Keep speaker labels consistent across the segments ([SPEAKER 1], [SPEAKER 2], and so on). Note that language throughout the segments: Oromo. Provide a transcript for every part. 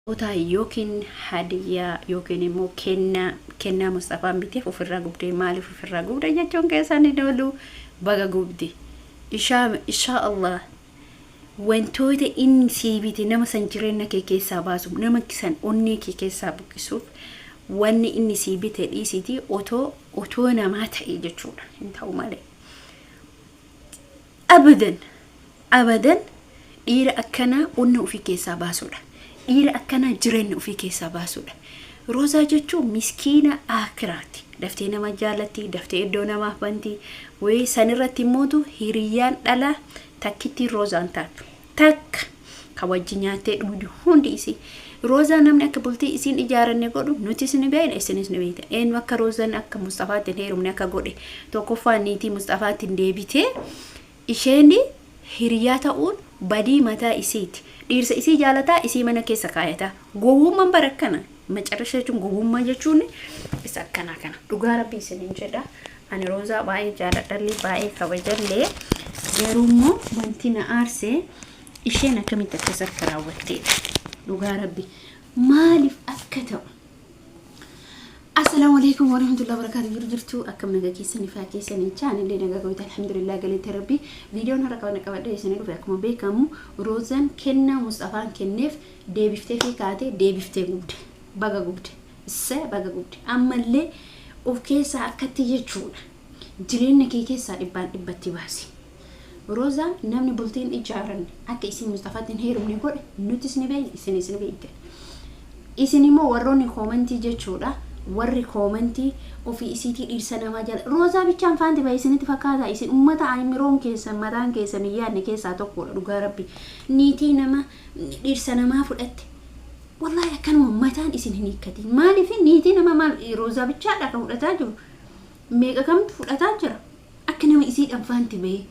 [SPEAKER 1] Kutaa yookiin hadiyyaa yookiin immoo kennaa kennaa Mustafaan biteef ofirraa gubdee maaliif ofirraa gubda jechuun keessaan hin oolu baga gubde. Ishaa ishaa Allah wantoota inni sii bite nama san jireenya kee keessaa baasuuf nama san onnee kee keessaa buqqisuuf wanni inni sii bite dhiisitii otoo otoo namaa ta'e jechuudha hin ta'u malee. Abadan Abadan dhiira akkanaa onna ofii keessaa baasuudha. Dhiira akkanaa jireenya ofii keessaa baasuudha. Roozaa jechuun miskiina aakiraati. Daftee nama jaalatti, daftee iddoo namaaf banti. Wayii sanirratti immootu hiriyyaan dhalaa takkittiin Roozaan taatu. Takka ka wajji nyaattee dhugdu hundi isii. Roozaa namni akka bultii isiin ijaaranne godhu nutis ni beekna isinis ni beekta. Eenyu akka Roozaan akka Musxafaatti hin heerumne akka godhe tokkoffaa niitii Musxafaatti hin deebitee isheen hiriyaa ta'uun badii mataa isiiti. Dhiirsa isii jaalataa isii mana keessa kaayataa. Gowwummaan bara akkana. Macarrasha jechuun gowwummaa jechuun isa akkanaa kana. Dhugaa rabbii isiniin jedha. Ani Roozaa baay'ee jaaladhallee baay'ee kabajallee. Garuu immoo wanti na aarse isheen akkamitti akkas akka raawwatteedha. Dhugaa rabbi maaliif akka ta'u. Assalaamu alaikum warahmatullahi wabarakatuh. Jiru jirtu akkam nagaa keessanii faa keessanii chaan illee nagaa goota alhamdulillah galata rabbi. Viidiyoon har'a qabanne qabadhee isinii dhufe akkuma beekamu Roozaan kennaa Musxafaan kenneef deebiftee fi kaatee deebiftee gubde. Baga gubde. Issee baga gubde. Ammallee of keessaa akkatti jechuudha. Jireenya kee keessaa dhibbaan dhibbatti baasi. Roozaa namni bultiin ijaaranne akka isin Musxafaatti hin heerumne godhe nutis ni beekna isinis ni beektan. Isin immoo warroonni koomantii jechuudha. Warri koomantii ofii isiitii dhiirsa namaa jala. Roozaa bichaan faanti bahe isinitti fakkaata. Isin ummata ayimiroon keessan mataan keessan hin yaadne keessaa tokkodha dhugaa rabbi. Niitii nama dhiirsa namaa fudhatte. Wallaahi akkanuma mataan isin hin hiikkatin. Maaliif niitii nama maal Roozaa bichaadha kan fudhataa jiru. Meeqa kamtu fudhataa jira. Akka nama isiidhaan faanti bahee.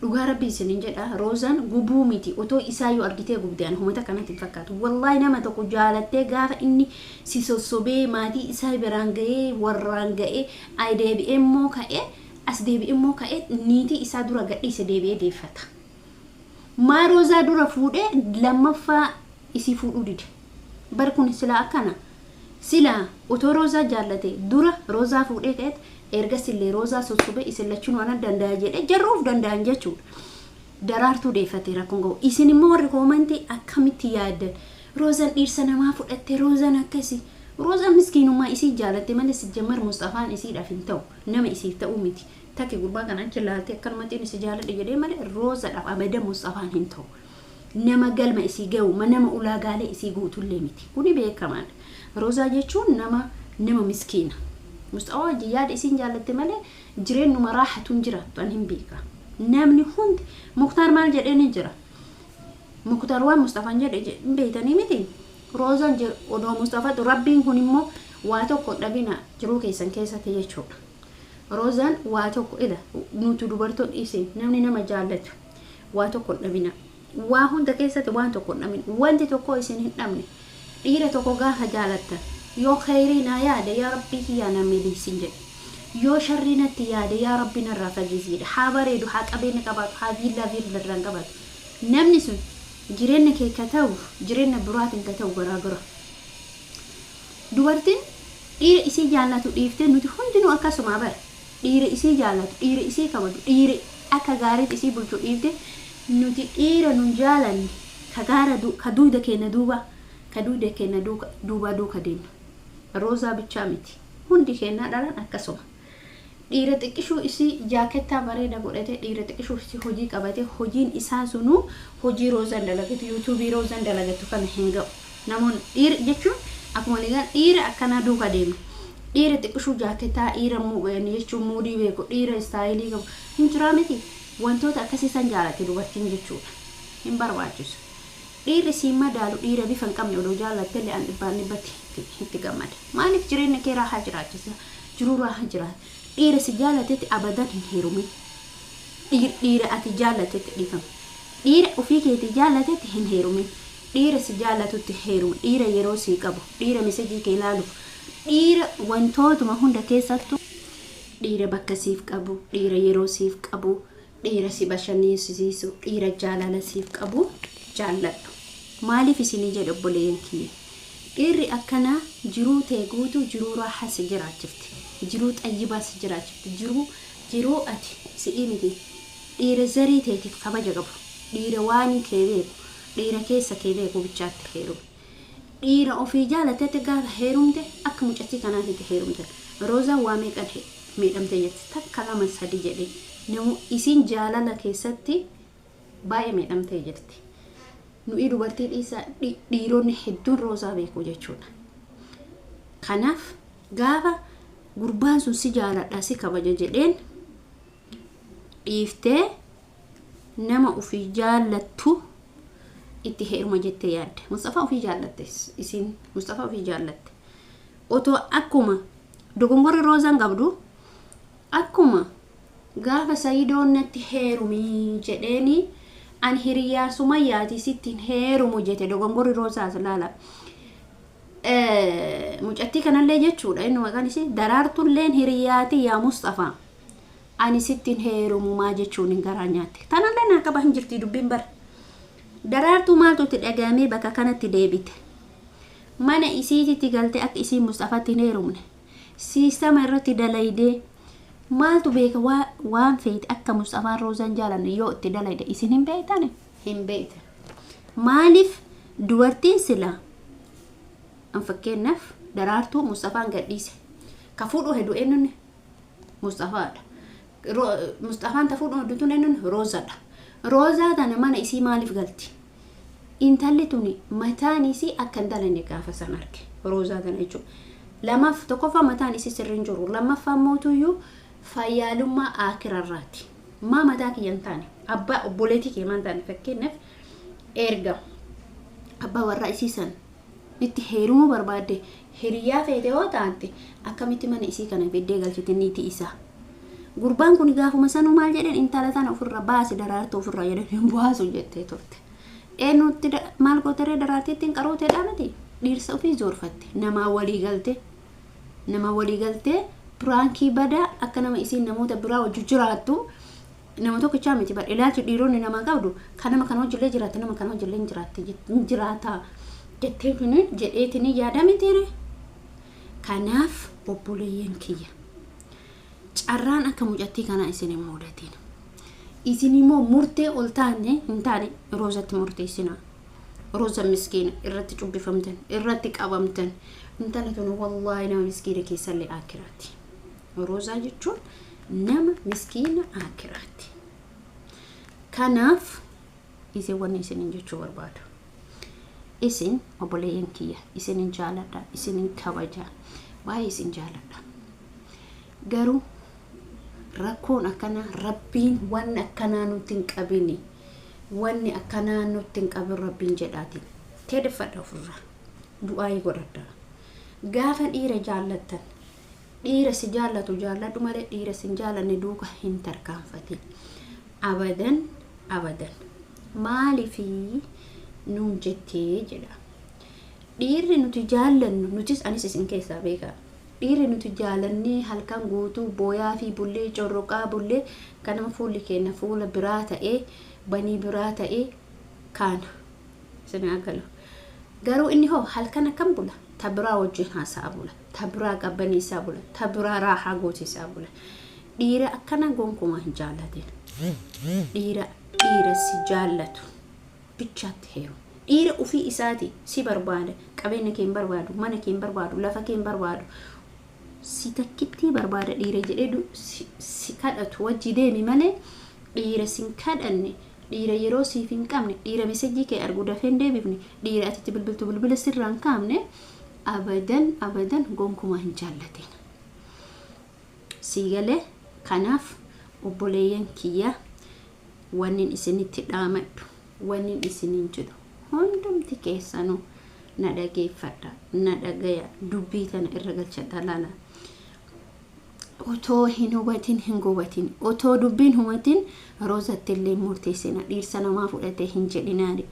[SPEAKER 1] Dhugaa rabbii isinin jedha Roozaan gubuu miti otoo isaayyuu argitee gubde ani humata kanatti hin fakkaatu. Wallaahi nama tokko jaalattee gaafa inni si sossobee maatii isaa biraan ga'ee warraan ga'ee ay deebi'ee immoo ka'ee as deebi'ee immoo ka'ee niitii isaa dura gadhiise deebi'ee deeffata. Maa Roozaa dura fuudhee lammaffaa isii fuudhuu dide. Bar kun silaa akkana. Silaa otoo Roozaa jaallate dura Roozaa fuudhee ka'eet ergasillee Roozaa sossobee isin lachinuu ana danda'a jedhee jarri of danda'an jechuudha. Daraartuu deeffate rakkoon qabu. Isin immoo warri koomantii akkamitti yaaddan? Roozaan dhiirsa namaa fudhatte Roozaan akkasi. Roozaan miskiinummaa isii jaalatte malee sijjammar Musxafaan isiidhaaf hin ta'u. Nama isiif ta'uu miti. Takki gurbaa kana achi laaltee akkanumatti inni si jaaladhe jedhee malee Roozadhaaf abada Musxafaan hin ta'u. Nama galma isii ga'u nama ulaagaalee isii guutullee miti. Kuni beekamaadha. Roozaa jechuun nama nama miskiina. Musxafaa wajjin yaada isiin jaallatte malee jireennuma raahatuun jiraattu an hin beeka. Namni hundi Muktaar maal jedhee ni jira. Muktaar waan Musxafaan jedhe hin beektanii miti. Roozaan odoo Musxafaatu rabbiin kun immoo waa tokko dhabina jiruu keessan keessatti jechuudha. Roozaan waa tokko ila nuti dubartoon isin namni nama jaallatu waa tokko hin dhabina. Waa hunda keessatti waan tokko hin dhabin. Wanti tokko isin hin dhabne. Dhiira tokko gaafa jaalattan yoo kheyrii naa yaade yaa rabbii kiyyaa na miliisin jedhe. Yoo sharrii natti yaade yaa rabbi narraa fageessi jedhe. Haa bareedu, haa qabeenya qabaatu, haa viillaa viilla irraa hin qabaatu. Namni sun jireenya kee ka ta'uuf jireenya biraatiin ka ta'u garaagara. Dubartiin dhiira isii jaallatu dhiiftee nuti hundinuu akkasumaa bara. Dhiira isii jaallatu, dhiira isii kabaju, dhiira akka gaariitti isii bulchu dhiifte nuti dhiira nun jaalanne ka gaara ka duyda keenna duuba ka duyda keenna duuka duubaa duuka deemna. Roozaa bichaa miti. Hundi keennaa dhalaan akkasuma. Dhiira xiqqishuu isii jaakettaa bareeda godhatee dhiira xiqqishuu isii hojii qabatee hojiin isaa sunuu hojii Roozaan dalagatu yuutuubii Roozaan dalagattu kana hin ga'u. Namoonni dhiira jechuun akkuma waliigalaa dhiira akkanaa duuka deemna. Dhiira xiqqishuu jaaketaa dhiira jechuun muudii beeku dhiira istaayilii qabu hin jiraa miti wantoota akkasii san jaalatti dubartiin jechuudha. Hin barbaachisu. Dhiirri siin madaalu dhiira bifa hin qabne odoo jaallattellee an dhibbaan dhibbatti itti gammada. Maaliif jireenya kee raahaa jiraachisa? Jiruu raahaa jiraata. Dhiira si jaalatetti abadan hin heerumin. Dhiira ati jaallatetti dhiifama. Dhiira ofii keetii jaallatetti hin heerumin. Dhiira si jaallatutti heerumi. Dhiira yeroo sii qabu. Dhiira mesejii kee ilaaluuf. Dhiira wantootuma hunda keessattuu dhiira bakka siif qabu, dhiira yeroo siif qabu, dhiira si bashannansiisu, dhiira jaalala siif qabu jaalladhu. Maaliif isinii jedhe obboleeyyan kiyya? Dhiirri akkanaa jiruu tee guutuu jiruu raahaa si jiraachifti. Jiruu xayyibaa si jiraachifti. Jiruu jiruu ati si'ii miti dhiira zarii teetiif kabaja qabu. Dhiira waan kee beeku, dhiira keessa kee beeku bichaatti heerumi. Dhiira ofii jaalatetti gaafa heerumte akka mucattii kanaatitti heerumte. Roozaan waa meeqan miidhamtee jirti. Takka lama sadi jedhee. Namu isiin jaalala keessatti baay'ee miidhamtee jirti. Nuyi dubartii dhiisaa dhiironni hedduun Roozaa beeku jechuudha. Kanaaf gaafa gurbaan sun si jaaladha si kabaja jedheen dhiiftee nama ofii jaallattu itti heeruma jettee yaadde. Mustafaa ofii jaallatte isiin Mustafaa ofii jaallatte. Otoo akkuma dogongorri Roozaan qabdu akkuma gaafa Sayidoon natti heerumi jedheeni an hiriyaa Sumayyaati sitti hin heerumu jette dogongorri Roozaas laala. Mucattii kanallee jechuudha inni maqaan ishee Daraartulleen hiriyaati yaa Mustafaa. Ani sitti hin heerumu maa jechuun hin garaa nyaatte. Tanallee naa qaba hin jirti dubbiin bara. Daraartuu maaltu itti dhaga'amee bakka kanatti deebite? Mana isiititti galte akka isiin Mustafatti hin heerumne. Siistama irratti dalaydee maaltu beeka waan feete akka Mustafaan Roozaan jaalanne yoo itti dalayde isin hin beektani? Hin beektan. Maaliif dubartiin silaa an fakkeenyaaf Daraartuu Mustafaan gadhiise. Ka fuudhuu hedu eenyunni? Mustafaadha. Mustafaan ta fuudhuu hedu tun eenyunni? Roozadha. Roozaa tana mana isii maaliif galti? Intalli tuni mataan isii akka hin dalanne gaafa san arge. Roozaa tana jechuudha. Lamaaf tokkoffaa mataan isii sirri hin jiru. Lammaffaa mootuyyuu fayyaalummaa aakirarraati. Maa mataa kiyya hin taane? Abbaa obboleetii kee maa hin taane? Fakkeenyaaf erga abbaa warraa isii san itti heerumuu barbaadde hiriyaa feete yoo taate akkamitti mana isii kana fiddee galchite niitii isaa? Gurbaan kun gaafuma sanuu maal jedheen intala tana ofirra baasi Daraartuu ofirra jedheen hin baasu jettee turte. Eenyutti maal gooteree Daraartiitti hin qaruuteedhaa miti? Dhiirsa ofii zoorfatte namaa walii galte nama walii galtee piraankii badaa akka nama isiin namoota biraa wajji jiraattu nama tokkichaa miti bar ilaalchi dhiironni namaa qabdu kan nama kana wajjillee jiraatte nama kana wajjillee hin jiraatte hin jiraata jettee tuni jedheetini yaada mitiire. Kanaaf obboleeyyan kiyya carraan akka mucattii kanaa isin hin mudatin. Isin immoo murtee ol taane hin taane Roozatti murteessinaa. Rooza miskiina irratti cubbifamtan irratti qabamtan intala tun wallaahi nama miskiina keessallee akiraati. Roozaa jechuun nama miskiina akiraati. Kanaaf isin wanni isinin jechuu barbaadu. Isin obboleeyyan kiyya isinin jaaladha isinin kabaja baay'ee isin jaaladha. Garuu rakkoon akkanaa rabbiin wanni akkanaa nutti hin qabini. Wanni akkanaa nutti hin qabin rabbiin jedhaati. Teedeffadha ofirraa. Du'aayii godhadha. Gaafa dhiira jaallattan dhiira si jaallatu jaalladhu malee dhiira si hin jaallanne duuka hin tarkaanfatin. Abadan abadan. Maaliifii nuun jettee jedha. Dhiirri nuti jaallannu nutis anis isin keessaa beekaa. Dhiirri nuti jaalannee halkan guutuu booyaa fi bullee corroqaa bullee kanama fuulli keenya fuula biraa ta'ee banii biraa ta'ee kaana. Isin haa galu. Garuu inni hoo halkan akkam bula? Ta biraa wajjin haasa'a bula. Ta biraa qabbaneessaa bula. Ta biraa raahaa gootisaa bula. Dhiira akkana gonkumaa hin jaallatin. Dhiira dhiira si jaallatu bichaatti heeru. Dhiira ofii isaati si barbaada. Qabeenya kee hin barbaadu, mana kee hin barbaadu, lafa kee hin barbaadu. Si takkittii barbaada dhiira jedhee si kadhatu wajji deemi malee dhiira sin kadhanne dhiira yeroo siif hin qabne dhiira mesejjii kee argu dafee hin deebifne dhiira ati itti bilbiltu bilbila sirraa hin kaafne abadan abadan gonkumaa hin jaallatin. Sii galee kanaaf obboleeyyan kiyya wannin isinitti dhaamadhu wannin isiniin jedhu hundumti keessanuu na dhageeffadha na dhagaya dubbii tana irra galchadha laala. Otoo hin hubatin hin gubatin otoo dubbiin hubatin Roozatti illee murteessina dhiirsa namaa fudhate hin jedhinaani.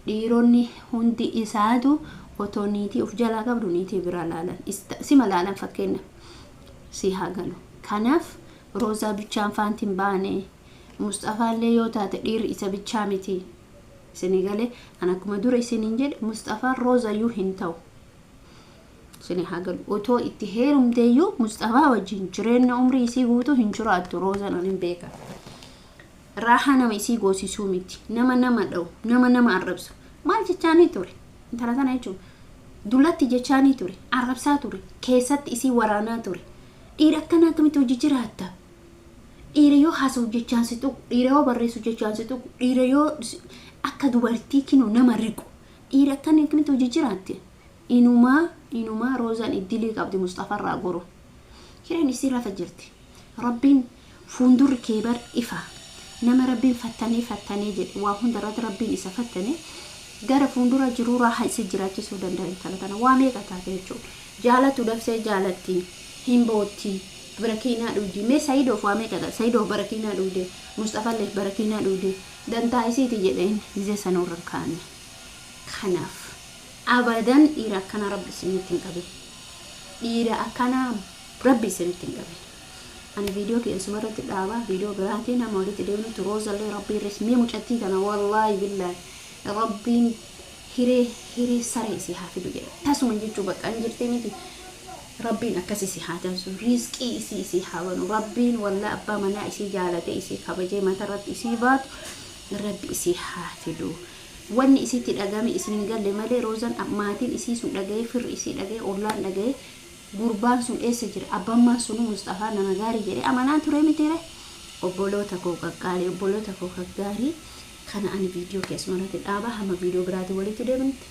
[SPEAKER 1] Dhiironni hundi isaatu otoo niitii of jalaa qabdu niitii biraa laalan sima laalan fakkeenya si haa galu. Kanaaf Roozaa bichaan faanti hin baane Musxafaallee yoo taate dhiirri isa bichaa miti. Isinii galee, an akkuma dura isiniin jedhe, Mustafaan Roozayyuu hin ta'u. Isinii haa galu. Otoo itti heerumteeyyuu Mustafaa wajjin jireenya umrii isii guutuu hin jiraattu Roozan, an hin beeka. Raahaa nama isii goosisuu miti. Nama nama dha'u, nama nama arrabsu. Maal jechaanii ture? Intala tana jechuun dullatti jechaanii ture, arrabsaa ture, keessatti isii waraanaa ture. Dhiira akkanaa akkamitti hojii jiraatta? Dhiira yoo haasa'u jechaan si tuqu, dhiira yoo barreessu jechaan si tuqu, dhiira yoo akka dubartii kinu nama riqu. Dhiira akkanaa akkamitti hojii jiraatte? Inumaa Roozaan iddilii qabdi Mustafarraa goru. Hireen isii lafa jirti. Rabbiin fuuldurri kee bar ifa. Nama Rabbiin fattanee fattanee jedhe, waa hunda irratti Rabbiin isa fattane, gara fuuldura jiruu raahaa isii jiraachisuu danda'a. Intala tana waa meeqa taate jechuudha. Jaalatu dabsee jaalatti, hin bootti, barakiinaa dhugdi. Mee Sayidoof waa meeqa taate? Sayidoof barakiinaa dhugde, Mustafalleef barakiinaa dhugde. Dantaa isiiti jedheen gizee sana irra kaanne. Kanaaf abadan dhiira akkanaa Rabbi isinitti hin qabin. Dhiira akkanaa Rabbi isinitti hin qabin. Ani viidiyoo keessuma irratti dhaabaa, viidiyoo biraatiin nama walitti deemnutti. Roozallee Rabbiin mee mucattii tana, wallaahi billaahi, Rabbiin hiree saree isii haa fidu jedha. Tasuma jechuu bakka hin jirti miti. Rabbiin akkas isii haa taasisu. Riizqii isii haa banu. Rabbiin wallaa abbaa manaa isii jaalate, isii kabajee matarratti isii baatu Rabbi isii haa fidu. Wanni isitti dhagame isin hin galle malee, Roozan maatiin isii sun dhaga'ee, firri isii dhaga'ee, ollaan dhaga'ee, gurbaan sun eessa jira, abbammaan sunu Mustafaa nama gaarii jedhee amanaa ture mitiire. Obboloota koo qaqqaalii, obboloota koo gaggaarii, kana ani viidiyoo keessumarratti dhaabaa, hamma viidiyoo biraatiin walitti deebinutti.